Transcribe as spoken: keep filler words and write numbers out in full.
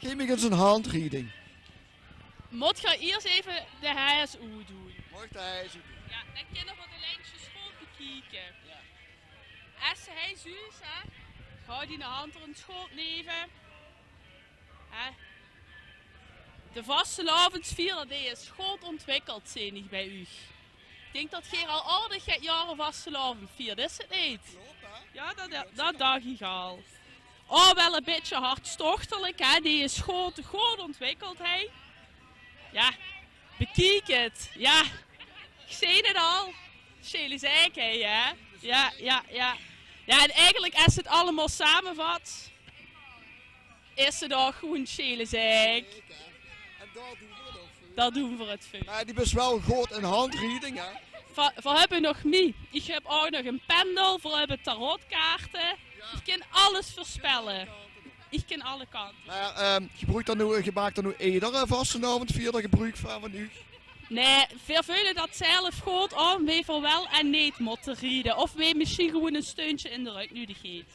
Geef mich ens ein handrieding. Mót geer iers effe de haes oetdoon. Maag de haes oetdoon? Jao, dan kinne v'r de lijntjes good bekieke. Jao. Es se hei zuus, hè, haw diene hand d'r ens good neve. Hè? De vastelaovendsvierder, dae is good ontwikkeld, zeen ich, bie uch. Ich dink dat geer al aardig get jaore vastelaovend viert, is 't neet? Klop, hè? Jao, dat, dat dach ich al. Oh, waal e bietje hartstochtelek, hè? Dae is good, good ontwikkeld, hè? Jao, bekiek 't. Jao, ich zeen 't al. Sjele zaak, hè? Jao, jao, jao. Jao, en eigelik, es se 't allemaol samevat, is 't ouch gewoen sjele zaak. Dao doon v'r 't veur. Mer die bis waal good in handrieding, hè? V'r, v'r höbbe nog mie. Ich höb ouch nog ein pendel, v'r höbbe tarotkaarte. Ich kin alles veurspelle. Ich kin alle kante. Mer, ehm, gebroek d'r noe, geer maak d'r noe eder vastelaovendvierder gebroek van, van uch? Nae, veer veule dat zelf good aan, wae veer waal en neet mótte riede. Of wae mesjien gewoen ein steuntje in de rök nudig haet.